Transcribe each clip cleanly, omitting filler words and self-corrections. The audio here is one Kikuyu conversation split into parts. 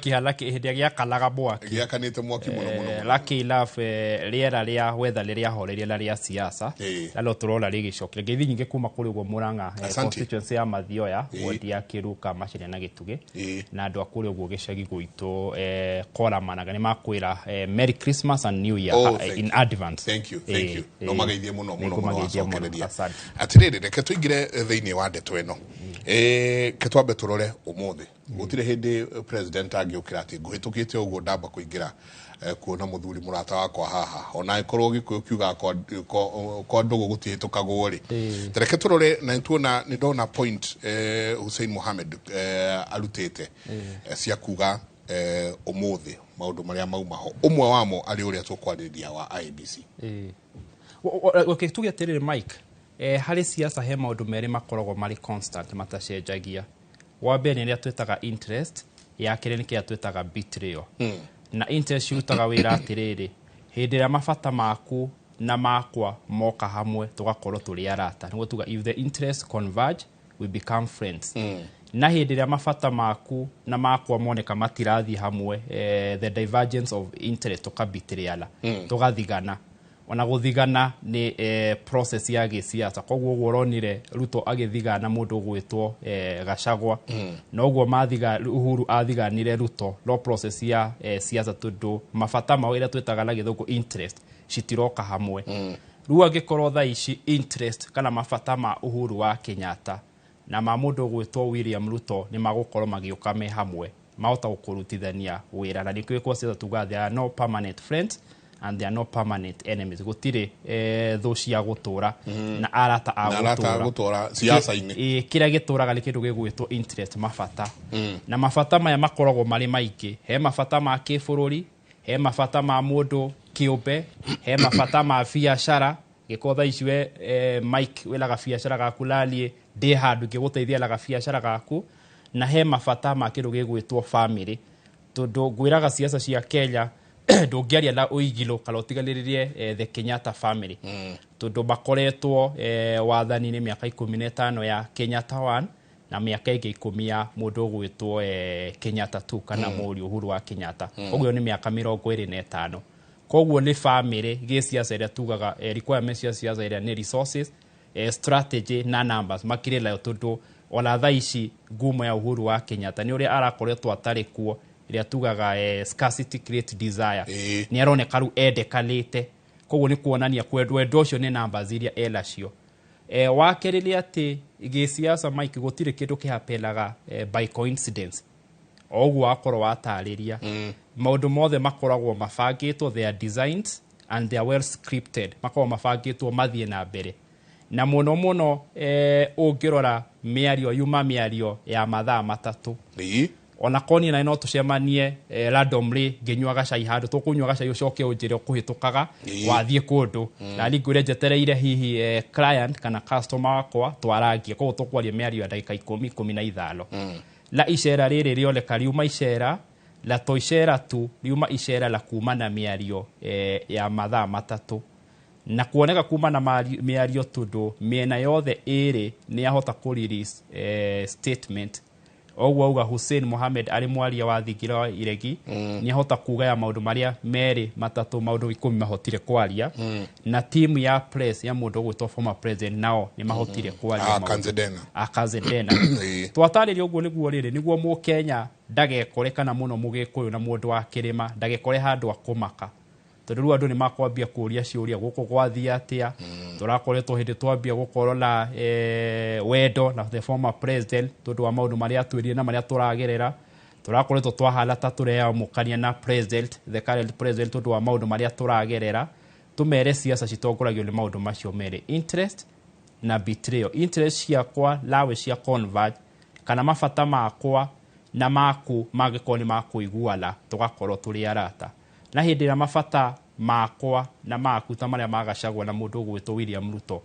Kĩhana hĩndĩ ĩrĩa gĩakanaga mwaki. Gĩakanĩte mwaki mũno mũno mũno. Lucky enough, rĩera rĩa weather rĩrĩa horerie na rĩa siasa na no tũrona rĩgĩcokia ngeithi nyingĩ kuma kũrĩ ũguo Murang'a, Asante. constituency ya Mathioya, wodi ya Kĩruka, Macharia na Gĩtugĩ, na andũ a kũrĩa ũguo gĩcagi gwitũ, Koramanaga, nĩ makwĩra Merry Christmas and New Year Oh, thank in you. advance. Thank you, thank you. No mageithie mũno mũno mũno. Nĩngũmageithia mũno. Wacokereria. Asante. Atĩrĩrĩ, reke tũingĩre thĩinĩ wa ndeto ĩno. Ke twambe tũrore ũmũthĩ gũtirĩ hĩndĩ president angĩũkĩra atĩ ngũhĩtũkĩte ũguo ndamba kũingĩra kuona mũthuri mũrata wakwa haha, ona angĩkorwo Gĩkũyũ kiugaga kwa ndũgũ gũtihĩtũkagwo rĩ. Ta reke tũrore na nĩtuona nĩ ndona point Hussein Mohamed arutĩte cia kuga ũmũthĩ maũndũ marĩa mauma ho, ũmwe wamo arĩ ũrĩa tũkwarĩrĩria wa IEBC. Okay, tuge atĩrĩrĩ Mike, harĩ siasa he maũndũ merĩ makoragwo marĩ constant, matacenjagia. Wa mbere nĩ ĩrĩa twĩtaga interest, ya kerĩ nĩ kĩrĩa twĩtaga betrayal. Na interest cirutaga wĩra atĩrĩrĩ, hĩndĩ ĩrĩa mabata maku na makwa moka hamwe, tũgakorwo tũrĩ arata, nĩguo tuga if the interest converge, we become friends. Na hĩndĩ ĩrĩa mabata maku na makwa moneka matirathiĩ hamwe, the divergence of interest, tũkabitirĩana, tũgathigana. Ona gũthigana nĩ process ya gĩsiasa. Koguo ũguo ũronire Ruto agĩthigana mũndũ ũgwĩtwo Gachagua, na ũguo mathiga Uhuru athiganire Ruto, no process ya siasa, tondũ mabata mao, ĩrĩa twĩtaga na Gĩthũngũ interest, citiroka hamwe. Rĩu angĩkorwo thaa ici interest kana mabata ma Uhuru wa Kenyatta na ma mũndũ ũgwĩtwo William Ruto nĩ magũkorwo magĩũka me hamwe, mahota gũkũrutithania wĩra. Na nĩkĩo kwa siasa tugaga there are no permanent friends and there are no permanent enemies. Gũtirĩ thũ cia gũtũra na arata a Na arata a gũtũra. Gũtũra siasa-inĩ. Kĩrĩa gĩtũraga nĩ kĩndũ gĩgwĩtwo interest, mabata. Na mabata maya makoragwo marĩ maingĩ. He mabata ma kĩbũrũri, he mabata ma mũndũ kĩũmbe, he mabata ma biacara. Gĩkorwo thaa ici we Mike wĩna gabiacara gaku, naniĩ ndĩ handũ ingĩgũteithia na gabiacara gaku. Na he mabata ma kĩndũ gĩgwĩtwo family, tondũ ngwĩraga siasa cia Kenya ndũngĩaria na ũigilo kana ũtiganĩrĩrie the Kenyatta family, tondũ makoretwo wathani-inĩ mĩaka 15 ya Kenyatta 1 na mĩaka ĩngĩ 10 ya mũndũ ũgwĩtwo Kenyatta 2 kana mũriũ Uhuru wa Kenyatta. Ũguo nĩ mĩaka 25. Koguo nĩ family gĩsiasa ĩrĩa tugaga requirements cia siasa ĩrĩa nĩ resources, strategy na numbers makĩrĩ nayo, tondũ ona thaa ici ngumo ya Uhuru wa Kenyatta nĩ ũrĩa arakoretwo atarĩ kuo, ĩrĩa tugaga scarcity create desire. Nĩ aroneka rĩu endekanĩte, koguo nĩ kuonania wendo ũcio nĩ numbers iria enacio. Wa kerĩ nĩ atĩ gĩsiasa, Mike, gũtirĩ kĩndũ kĩhapenaga by coincidence. O ũguo wakorwo watarĩria, maũndũ mothe makoragwo mabangĩtwo, they are designed and they are well scripted, makoragwo mabangĩtwo mathiĩ na mbere. Na mũno mũno ũngĩrora mĩario yuma mĩario ya mathaa 3, ona korwo niĩ no tũcemanie randomly ngĩnyuaga cai handũ, tũkũnyuaga cai, ũcoke ũnjĩre ũkũhĩtũkaga wathiĩ kũndũ, na niĩ ngwĩre njetereire hihi client kana customer wakwa twarangie, koguo tũkwaria mĩario ya ndagĩka 10, 15. Na icera rĩrĩ rĩoneka riuma icera na to icera tu, riuma icera la kuma na mĩario ya mathaa 3, na kuoneka kuma na mĩario, tondũ mĩena yothe ĩrĩ nĩ yahota kũ release statement. Oguo auga Hussein Mohamed arĩ mwaria wa thingira wa iregi nĩ ahota kuga ya maũndũ marĩa merĩ matatũ, maũndũ 10 mahotire kwaria, na timu ya press ya mũndũ ũgwĩtwo former president nao nĩ mahotire kwaria Ah, maũndũ. Kanzedena. Akazedena. Twatarĩria ũguo nĩguo rĩrĩ nĩguo Mũkenya ndagekore, kana mũno Mũgĩkũyũ na mũndũ wa kĩrĩma ndagekore handũ akũmaka, tondũ rĩu andũ nĩ makwambia kũũria ciũria gũkũ gwathiĩ atĩa. Tũrakoretwo hĩndĩ twambia gũkorwo na wendo na the former president tondũ wa maũndũ marĩa atwĩrire na marĩa tũragerera. Tũrakoretwo twahana ta tũreyamũkania na president, the current president, tondũ wa maũndũ marĩa tũragerera. Tũmere siasa citongoragio nĩ maũndũ macio merĩ, interest na betrayal. Interest ciakwa nawe cia converge, kana mabata makwa na maku mangĩkorwo nĩ makũiguana, tũgakorwo tũrĩ arata. Na hĩndĩ ĩrĩa mabata makwa na maku, ta marĩa magacagwo na mũndũ ũgwĩtwo William Ruto,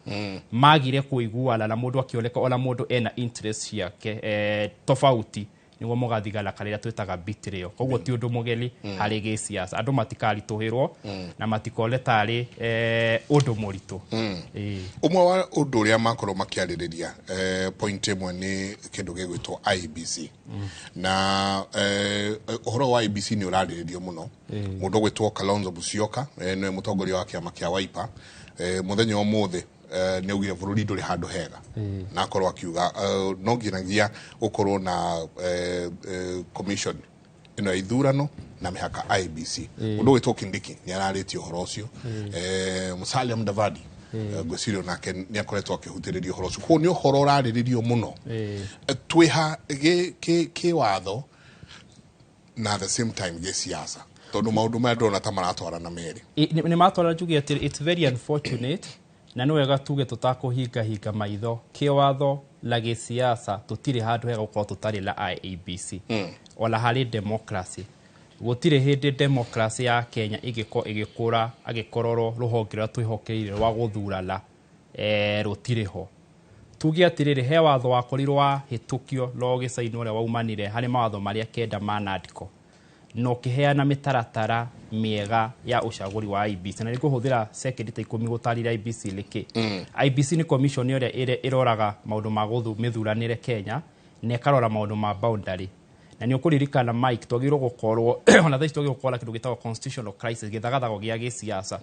magire kũiguana na mũndũ akĩoneka ona mũndũ ena interest ciake tofauti, Nĩguo mũgathigana karĩa twĩtaga betrayal. Koguo ti ũndũ mũgeni harĩ gĩsiasa, andũ matikaritũhĩrwo na matikone tarĩ ũndũ mũritũ. Ĩĩ. Ũmwe wa ũndũ ũrĩa makorwo makĩarĩrĩria, point ĩmwe nĩ kĩndũ gĩgwĩtwo IEBC, na ũhoro wa IEBC nĩ ũrarĩrĩrio mũno. Mũndũ ũgwĩtwo Kalonzo Musyoka, nĩwe mũtongoria wa kĩama kĩa Wiper, mũthenya wa ũmũthĩ nĩ augire bũrũri ndũrĩ handũ hega, na akorwo akiuga no nginyagia gũkorwo na commission ĩno ya ithurano na mĩhaka, IEBC. Mũndũ ũgwĩtwo Kindiki nĩ ararĩtie ũhoro ũcio. Musalia Mudavadi, ngwĩciria onake nĩ akoretwo akĩhutĩrĩria ũhoro ũcio. Koguo nĩ ũhoro ũrarĩrĩrio mũno. Twĩha kĩwatho na at the same time gĩsiasa, tondũ maũndũ maya ndĩrona ta maratwarana merĩ. Nĩ matwara. Njuge atĩ it's very unfortunate, na nĩ wega tuge tũtakũhingahinga maitho, kĩwatho na gĩsiasa tũtirĩ handũ hega gũkorwo tũtarĩ na IEBC. Ona harĩ democracy, gũtirĩ hĩndĩ democracy ya Kenya ĩngĩkorwo ĩgĩkũra agĩkorwo rũhonge rũrĩa twĩhokeire rwa gũthurana rũtirĩ ho. Tuge atĩrĩrĩ, he watho wakorirwo wahĩtũkio na ũgĩcainwo ũrĩa waumanire harĩ mawatho marĩa 9 ma NADCO, na ũkĩheana mĩtaratara mĩega ya ũcagũri wa IEBC. Na nĩngũhũthĩra sekendi ta 10 gũtarĩria IEBC nĩkĩ. IEBC nĩ commission ĩrĩa ĩroraga maũndũ ma mĩthuranĩre Kenya, na ĩkarora maũndũ ma boundary. Na nĩ ũkũririkana, Mike, twagĩrĩirwo gũkorwo ona thaa ici twagĩrĩirwo gũkorwo na kĩndũ gĩtagwo constitutional crisis, gĩthagathago gĩa gĩsiasa,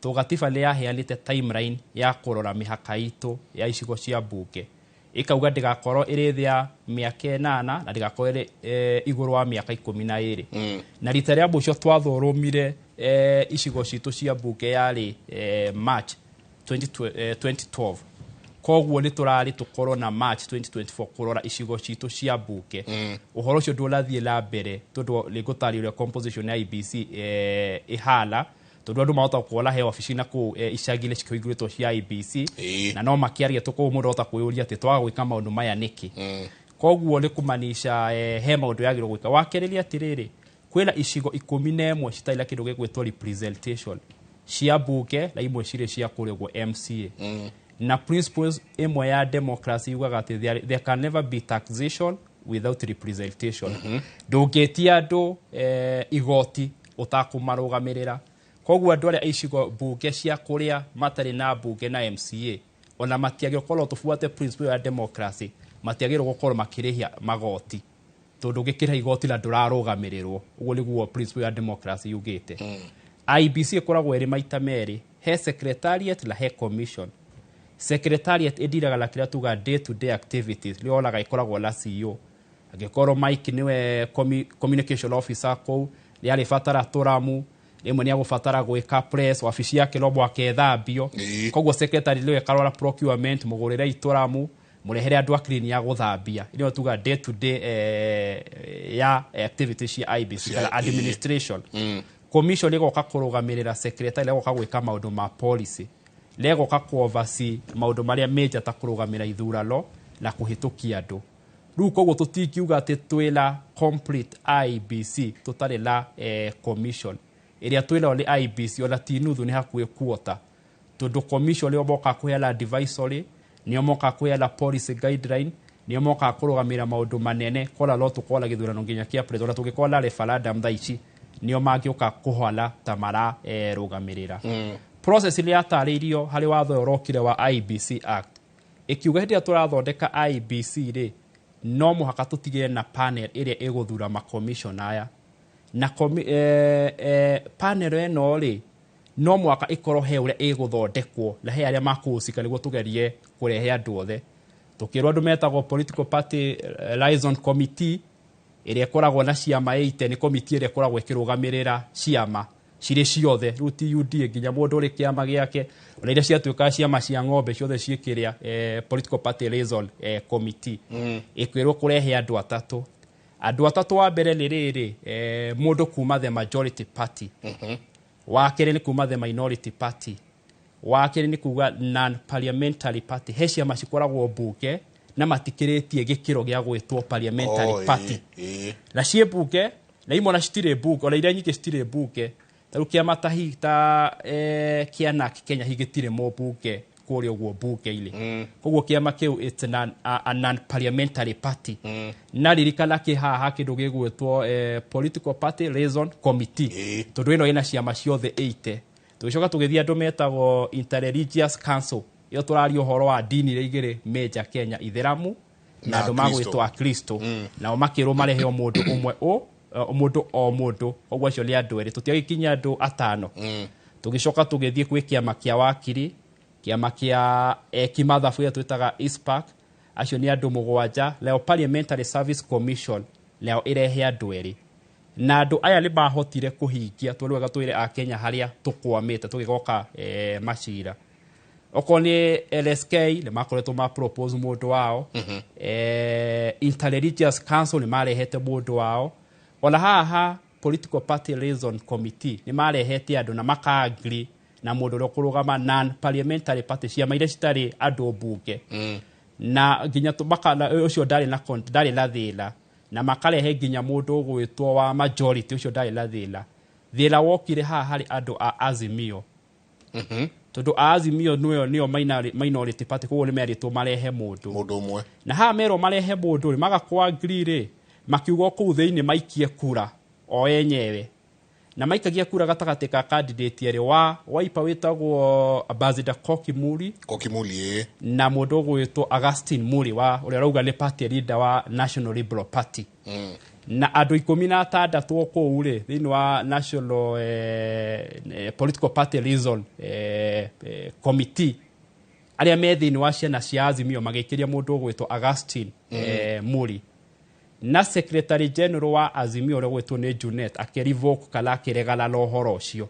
tondũ gatiba nĩ yaheanĩte timeline ya kũrora mĩhaka itũ ya icigo cia mbunge, ĩkauga ndĩgakorwo ĩrĩ thĩ ya mĩaka 8 na ndĩgakorwo ĩrĩ igũrũ wa mĩaka 12. Na rita rĩa mũico twathũrũmire icigo citũ cia mbunge yarĩ March 20, 2012. Koguo nĩ tũrarĩ tũkorwo na March 2024 kũrora icigo citũ cia mbunge. Ũhoro ũcio ndũrathiĩ na mbere, tondũ nĩ ngũtarĩria ũrĩa composition ya IEBC ĩhana, tondũ andũ mahota kuona he wabici na kũu icagi-inĩ cikĩhingũrĩtwo cia IEBC, na no makĩaria tũ. Koguo mũndũ ahota kwĩyũria atĩ twaga gwĩka maũndũ maya nĩkĩ. Koguo nĩ kũmanisha he maũndũ yagĩrĩirwo gwĩka. Wa kerĩ nĩ atĩrĩrĩ, kwĩna icigo 11 citarĩ na kĩndũ gĩgwĩtwo representation cia mbunge, na imwe cirĩ cia kũrĩa ũguo MCA. Na principles ĩmwe ya democracy yugaga atĩ there can never be taxation without representation. Ndũngĩtia andũ igoti ũtakũmarũgamĩrĩra. Koguo andũ arĩa icigo mbunge cia kũrĩa matarĩ na mbunge na MCA, ona matiagĩrĩirwo gũkorwo, tũbuate principle ya democracy, matiagĩrĩirwo gũkorwo makĩrĩhia magoti, tondũ ũngĩkĩrĩha igoti na ndũrarũgamĩrĩrwo, ũguo nĩguo principle ya democracy yugĩte. IEBC ĩkoragwo ĩrĩ maita merĩ, he secretariat na he commission. Secretariat ĩndiraga na kĩrĩa tuga day to day activities, nĩ wonaga ĩkoragwo na CEO. Angĩkorwo Mike nĩwe communication officer kũu, nĩ arĩbatara tũramu, rĩmwe nĩ agũbatara gwĩka press, wabici yake no mwaka ĩthambio. Koguo secretary nĩwe karora procurement, mũgũrĩre itũramu, mũrehere andũ a clean ya gũthambia. Nĩyo tuga day to day ya activities cia IEBC kana administration. Commission ĩgoka kũrũgamĩrĩra secretary, ĩgoka gwĩka maũndũ ma policy, rĩgoka kũ-oversee maũndũ marĩa major ta kũrũgamĩra ithurano na kũhĩtũkia andũ. Rĩu koguo tũtingiuga atĩ twĩna complete IEBC tũtarĩ na commission. Ĩrĩa twĩnayo nĩ IEBC, ona ti nuthu, nĩ hakuhĩ quarter, tondũ commission nĩo mokaga kũheana advisory, nĩo mokaga kũheana policy guideline, nĩo mokaga kũrũgamĩrĩra maũndũ manene. Kora no tũkorwo na gĩthurano nginya kĩa president, ona tũngĩkorwo na referendum thaa ici, nĩo mangĩũka kũhana ta mara rũgamĩrĩra. Process nĩ yatarĩirio harĩ watho ũyũ ũrokire wa IEBC Act, ĩkiuga hĩndĩ ĩrĩa tũrathondeka IEBC rĩ, no mũhaka tũtigĩre na panel ĩrĩa ĩgũthura makomishona aya. Na panel ĩno rĩ, no mũhaka ĩkorwo he ũrĩa ĩgũthondekwo na he arĩa makũhusika, nĩguo tũgerie kũrehe andũ othe. Tũkĩrwo andũ metagwo political party liaison committee, ĩrĩa ĩkoragwo na ciama 80. Nĩ komiti ĩrĩa ĩkoragwo ĩkĩrũgamĩrĩra ciama cirĩ ciothe. Rĩu ti UDA, nginya mũndũ ũrĩ kĩama gĩake, ona iria ciatuĩkaga ciama cia ng'ombe ciothe ciĩkĩrĩa political party liaison committee. Ĩkwĩrwo kũrehe andũ atatũ. Andũ atatũ, wa mbere nĩ rĩrĩ, mũndũ kuma the majority party, wa kerĩ nĩ kuma the minority party, wa kerĩ nĩ kuga non parliamentary party. He ciama cikoragwo mbunge na matikĩrĩtie gĩkĩro gĩa gwĩtwo parliamentary party, na ciĩ mbunge, na imwe ona citirĩ mbunge, ona iria nyingĩ citirĩ mbunge. Ta rĩu kĩama ta kĩa NARC Kenya hi gĩtirĩ mũmbunge kũrĩa ũguo mbunge-inĩ. Koguo kĩama kĩu it's a non-parliamentary party. Na ririkana kĩ haha kĩndũ gĩgwĩtwo political party liaison committee, tondũ ĩno ĩna ciama ciothe 80. Tũgĩcoka tũgĩthiĩ andũ metagwo Interreligious Council, ĩyo tũraria ũhoro wa ndini iria igĩrĩ major Kenya, Ithĩramu na na andũ Akristo. magwĩtwo Akristo. Nao makĩrwo marehe o mũndũ ũmwe, o mũndũ o mũndũ, koguo acio nĩ andũ erĩ, tũtiagĩkinyia andũ atano. Tũgĩcoka tũgĩthiĩ gwĩ kĩama kĩa wakiri, kĩama kĩa eki mathabu ĩrĩa twĩtaga ICPAK, acio nĩ andũ 7. Nayo Parliamentary Service Commission nayo ĩrehe andũ erĩ, na andũ aya nĩ mahotire kũhingia tondũ wega twĩre akenya harĩa tũkwamĩte tũgĩgoka macira. Okorwo nĩ LSK nĩ makoretwo ma propose mũndũ wao, Interreligious Council nĩ marehete mũndũ wao, ona haha Political Party Liaison Committee nĩ marehete andũ na maka agree na mũndũ ũrĩa ũkũrũgama non parliamentary party, ciama iria citarĩ andũ mbunge, na nginya ũcio ndarĩ na thĩna, na makarehe nginya mũndũ ũgwĩtwo wa majority, ũcio ndarĩ na thĩna. Thĩna wokire haha harĩ andũ a Azimio, tondũ a Azimio nĩo minority party, koguo nĩ merĩtwo marehe mũndũ mũndũ ũmwe. Na haha merwo marehe mũndũ rĩ, maga kwa agree rĩ, makiuga o kũu thĩinĩ maikie kura o enyewe, na maikagia kura gatagatĩ ka candidate erĩ, wa Wiper wĩtagwo Ambassador Koki Muri. Koki Muli, ĩĩ. Na mũndũ ũgwĩtwo Augustine Muri wa ũrĩa ũrauga nĩ party leader wa National Liberal Party. Na andũ 16 o kũu rĩ, thĩinĩ wa National Political Party Liaison Committee, arĩa me thĩinĩ wa ciana cia Azimio magĩikĩria mũndũ ũgwĩtwo Augustine Muri, na secretary general wa Azimio ũrĩa ũgwĩtwo nĩ Junet akĩrevoke kana akĩregana na ũhoro ũcio,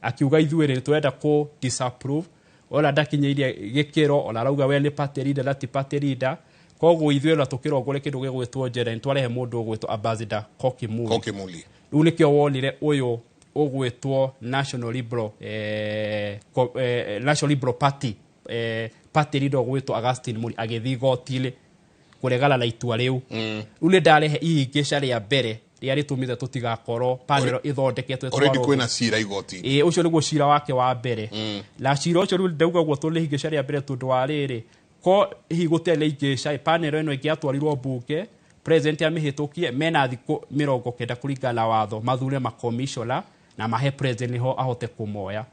akiuga ithuĩ rĩ tũrenda kũ disapprove, ona ndakinyĩirie gĩkĩro, ona arauga we nĩ party leader na ti party leader. Koguo ithuĩ ona tũkĩrongore kĩndũ gĩgwĩtwo njera nĩ twarehe mũndũ ũgwĩtwo Ambassador Koki Muri. Koki Muli. Rĩu nĩkĩo wonire ũyũ ũgwĩtwo National Liberal Party party leader ũgwĩtwo Augustine Muri agĩthiĩ igoti-inĩ kũregana na itua rĩu. Rĩu nĩ ndarehe ihĩngĩca rĩa mbere rĩrĩa rĩtũmĩte tũtigakorwo panel ĩthondeketwo Already ĩtwarwo. Kwĩna cira igoti. Ĩĩ, ũcio nĩguo cira wake wa mbere, na cira ũcio rĩu ndauga ũguo tondũ nĩ ihĩngĩca rĩa mbere, tondũ wa rĩrĩ ko hihi gũtarĩ na ihĩngĩca, panel ĩno ĩngĩatwarirwo mbunge, president amĩhĩtũkie, mena thikũ 90 kũringana na watho mathure makomishona na mahe president nĩho ahote kũmoya.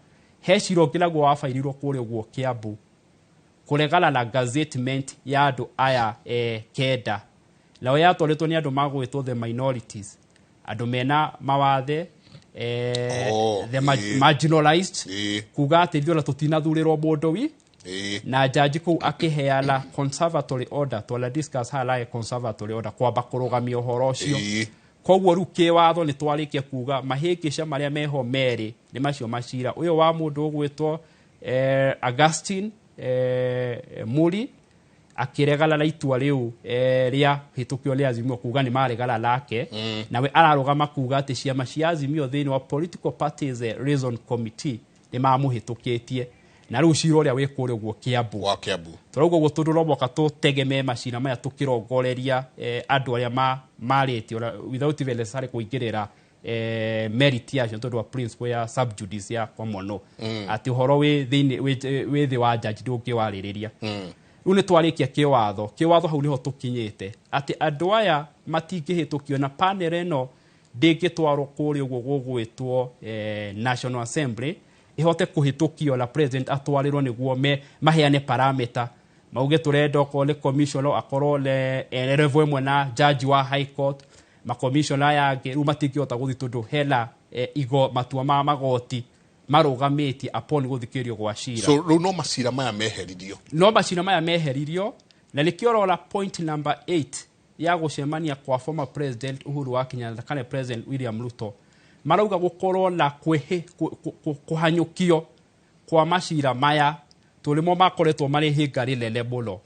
He cira ũngĩ naguo wabairirwo kũrĩa ũguo Kiambu kũregana na gazettement ya andũ aya 9, nao yatwarĩtwo nĩ andũ magwĩtwo the minorities, andũ mena mawathe, the marginalized, kuga atĩ ithuĩ ona tũtinathurĩrwo mũndũ wi na jaji kũu akĩheana conservatory order, twana discuss haha naye conservatory order kwamba kũrũgamia ũhoro ũcio. Koguo rĩu kĩwatho nĩ twarĩkia kuga mahĩngĩca marĩa meho merĩ nĩ macio macira, ũyũ wa mũndũ ũgwĩtwo Augustine Muri akĩregana na itua rĩu rĩa hĩtũkio rĩa Azimio, kuga nĩ maregana nake, nawe ararũgama kuga atĩ ciama cia Azimio thĩinĩ wa Political Parties Liaison Committee nĩ mamũhĩtũkĩtie, na rĩu cira ũrĩa wĩ kũrĩa ũguo Kiambu. Wa Kiambu. Tũrauga ũguo tondũ no mũhaka tũtegemee macira maya tũkĩrongoreria andũ arĩa marĩtie ona without even necessarily kũingĩrĩra merit yacio, tondũ wa principle ya sub judice ya common law, atĩ ũhoro wĩ thĩinĩ wĩ thĩ wa judge ndũngĩwarĩrĩria. Rĩu nĩ twarĩkia kĩwatho. Kĩwatho hau nĩho tũkinyĩte, atĩ andũ aya matingĩhĩtũkio na panel ĩno ndĩngĩtwarwo kũrĩa ũguo gũgwĩtwo National Assembly ĩhote kũhĩtũkio na president atwarĩrwo nĩguo maheane parameter, mauge tũrenda okorwo nĩ commissioner akorwo ne level ĩmwe na judge wa high court, makomishona aya angĩ rĩu matingĩhota gũthiĩ tondũ hena igo matua ma magoti marũgamĩtie upon gũthikĩrĩrio gwa cira. So rĩu no macira maya meheririo. No macira maya meheririo, na nĩkĩo ũrora point number 8 ya gũcemania kwa former president Uhuru wa Kenyatta kana President William Ruto, marauga gũkorwo na kũhanyũkio kwa macira maya tondũ nĩmo makoretwo marĩ hĩnga rĩnene mũno.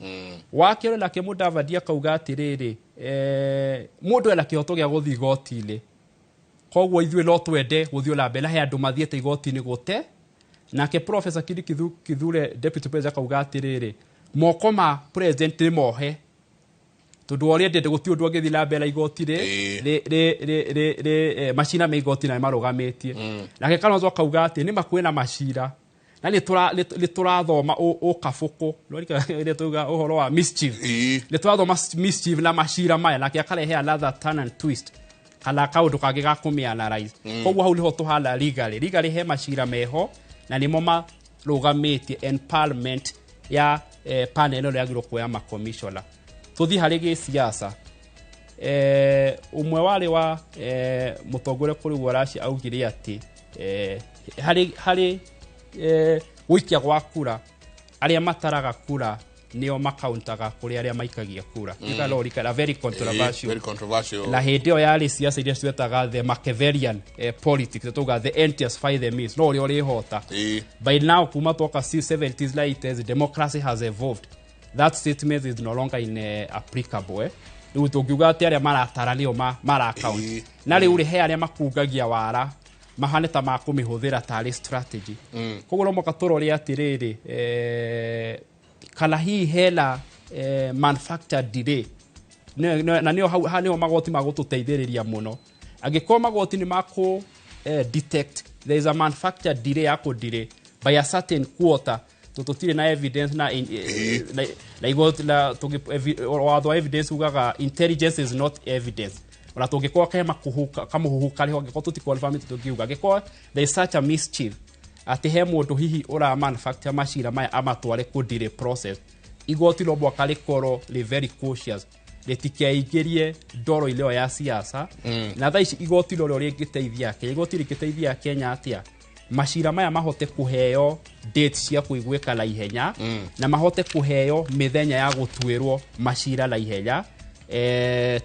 Wa kerĩ nake Mudavadi akauga atĩrĩrĩ, mũndũ ena kĩhoto gĩa gũthiĩ igoti-inĩ, koguo ithuĩ no twende gũthiĩ na mbere na he andũ mathiĩte igoti-inĩ gũte. Nake Professor Kindiki Kithure, deputy president, akauga atĩrĩrĩ, moko ma president nĩ mohe tondũ ũrĩa endete gũtirĩ ũndũ angĩthiĩ na mbere na igoti rĩ rĩ macira me igoti na nĩ marũgamĩtie. Nake Kalonzo akauga atĩ nĩ makwĩna macira Na nĩ tũrathoma ũkabũkũ rĩrĩa tuga ũhoro wa mischief, nĩ tũrathoma mischief na macira maya, nake akarehe another turn and twist kana kaũndũ kangĩ ga kũmĩanalyze. Koguo hau nĩho tũhana legally he macira meho na nĩmo marũgamĩtie empowerment ya panel ĩno yagĩrĩirwo kuoya makomishona. Tũthiĩ harĩ gĩsiasa, ũmwe warĩ wa mũtongoria kũrĩ Waraci augire atĩ harĩ gũikia gwa kura, arĩa mataraga kura nĩo makauntaga kũrĩ arĩa maikagia kura. Mm. Very controversial. Very controversial. Na hĩndĩ ĩyo yarĩ siasa iria ciwetaga the Machiavellian politics, tuga the end justify the means, no ũrĩa ũrĩhota. By now kuma toka 70s na 80s, democracy has evolved. That statement is no longer in applicable. Rĩu tũngiuga atĩ arĩa maratara nĩo marakaunt, na rĩu rĩ he arĩa makungagia wara mahane ta makũmĩhũthĩra tarĩ strategy. Koguo no mũhaka tũrore atĩrĩrĩ, kana hihi hena manufactured delay, na nĩho hau nĩho magoti magũtũteithĩrĩria mũno. Angĩkorwo magoti nĩ makũ detect there is a manufactured delay ya kũ delay by a certain quarter, tũtirĩ na evidence na na igoti na watho wa evidence ugaga intelligence is not evidence. Ona tũngĩkorwo ke kamũhuhu karĩho, angĩkorwo tũti confirm tũngiuga, angĩkorwo there is such a mischief atĩ he mũndũ hihi ũra manufacture macira maya amatware kũ delay process, igoti no mũhaka rĩkorwo rĩ very cautious rĩtikeingĩrie ndoro-inĩ ĩyo ya siasa. Na thaa ici igoti rĩo rĩngĩteithia Kenya, igoti rĩngĩteithia Kenya atĩa macira maya mahote kũheo date cia kũiguĩka na ihenya, na mahote kũheo mĩthenya ya gũtuĩrwo macira na ihenya,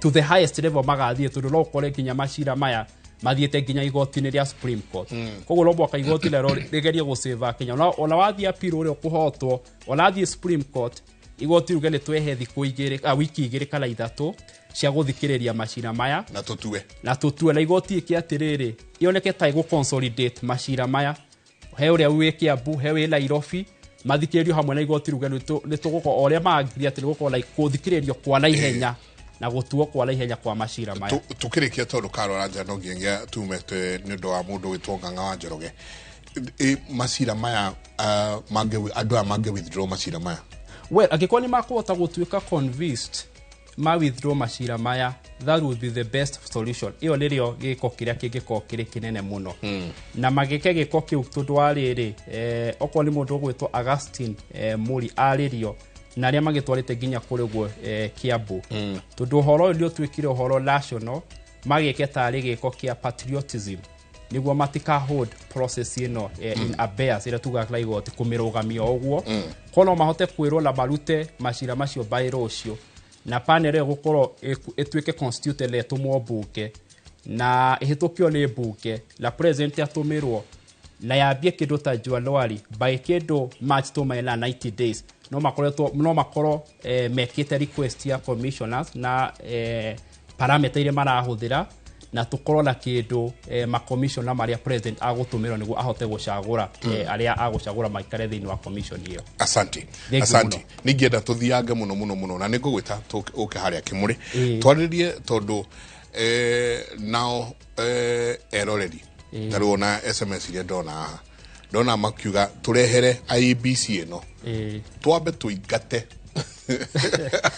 to the highest level magathiĩ, tondũ no ũkore nginya macira maya mathiĩte nginya igoti-inĩ rĩa Supreme Court. Koguo no mũhaka igoti rĩo rĩgerie gũsave Kenya. Ona wathiĩ appeal ũrĩa ũkũhotwo, ona wathiĩ Supreme Court, igoti ruge nĩ twehe thikũ igĩrĩ, wiki igĩrĩ kana ithatũ cia gũthikĩrĩria macira maya na tũtue, na tũtue. Na igoti ĩke atĩrĩrĩ, ioneke ta ĩgũ consolidate macira maya, he ũrĩa wĩ Kiambu, he wĩ Nairobi, mathikĩrĩrio hamwe, na igoti ruge nĩ tũgũkorwo o ũrĩa maagiri atĩ nĩ gũkorwo na gũthikĩrĩrio kwa naihenya na gũtuo kwa naihenya kwa macira maya. Tukĩrĩkia, tondũ karora nja no nginyagia tume nĩ ũndũ wa mũndũ wĩtwo Ng'ang'a wa Njoroge, macira maya andũ aya mangĩ withdraw macira maya? Well, angĩkorwo nĩ makũhota gũtuĩka convinced ma withdraw macira maya, that would be the best solution. Ĩyo nĩrĩo gĩko kĩrĩa kĩngĩkorwo kĩrĩ kĩnene mũno, na magĩke gĩko kĩu, tondũ wa rĩrĩ, okorwo nĩ mũndũ ũgwĩtwo Augustine Mũri arĩrio na arĩa magĩtwarĩte nginya kũrĩ ũguo Kiambu, tondũ ũhoro ũyũ nĩ ũtuĩkire ũhoro national, magĩke tarĩ gĩko kĩa patriotism nĩguo matika hold process ĩno in abeyance ĩrĩa tugaga na igoti kũmĩrũgamia ũguo. Ko no mahote kwĩrwo na marute macira macio by rũciũ, na panel ĩyo gũkorwo ĩtuĩke constituted na ĩtũmwo mbunge na ĩhĩtũkio nĩ mbunge na president atũmĩrwo na yambie kĩndũ ta January, by kĩndũ March tũmae na 90 days, no makoretwo no makorwo mekĩte request ya commissioners na parameter iria marahũthĩra, na tũkorwo na kĩndũ makomishona marĩa president agũtũmĩrwo nĩguo ahote gũcagũra arĩa agũcagũra maikare thĩinĩ wa commission ĩyo. Asante. Thank you. Asante. Mũno. Ningĩenda tũthiange mũno mũno mũno, na nĩngũgwĩta ũke harĩa kĩmũrĩ twarĩrie, tondũ nao eroreri ta rĩu ona SMS iria ndona haha, ndona makiuga tũrehere IEBC ĩno, twambe tũingate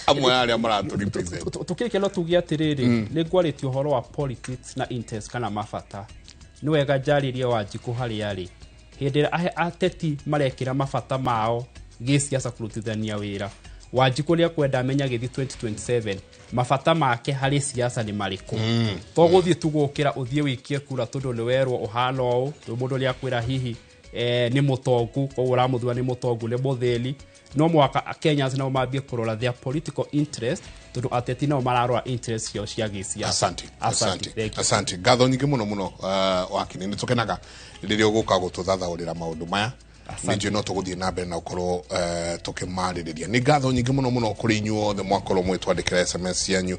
amwe arĩa maratũ represent. Tũkĩrĩkia no tuge atĩrĩrĩ, nĩ ngwarĩtie ũhoro wa politics na interest kana mabata. Nĩ wega njarĩrie Wanjikũ harĩa arĩ hĩndĩ ĩrĩa ateti marekĩra mabata mao gĩciaca kũrutithania wĩra. Wanjikũ nĩ ekwenda amenya gĩthiĩ 2027 mabata make harĩ siasa nĩ marĩkũ, to gũthiĩ tu gũkĩra ũthiĩ wĩikie kura tondũ nĩ werwo ũhana ũũ, tondũ mũndũ nĩ akwĩra hihi nĩ mũtongu, koguo ũramũthura nĩ mũtongu, nĩ mũthĩni. No mũhaka Kenyans nao mambie kũrora their political interest, tondũ ateti nao mararora interest ciao cia gĩciaca. Asante. Asante. Asante. Thank you. Asante, ngatho nyingĩ mũno mũno, wakini nĩ tũkenaga rĩrĩa ũgũka gũtũthathaũrĩra maũndũ maya. Nĩ njũĩ no tũgũthiĩ na mbere na gũkorwo tũkĩmarĩrĩria. Nĩ ngatho nyingĩ mũno mũno kũrĩ inyuothe mwakorwo mwĩtwandĩkĩra SMS cianyu.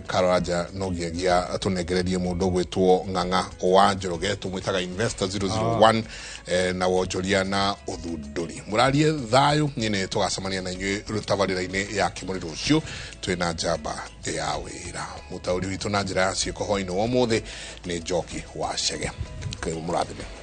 Karanja no nginyagia tũnengererie mũndũ ũgwĩtwo Ng'ang'a wa Njoroge, tũmwĩtaga Investor 001, na wonjoria na ũthundũri. Mũrarie thayũ, niĩ nĩ tũgacemania na inyuĩ tabarĩra-inĩ ya kĩmũrĩ rũciũ twĩna njamba ya wĩra. Mũtaũri witũ na njĩra ya ciĩko hwainĩ wa ũmũthĩ nĩ Njoki wa Chege. Mũrathime.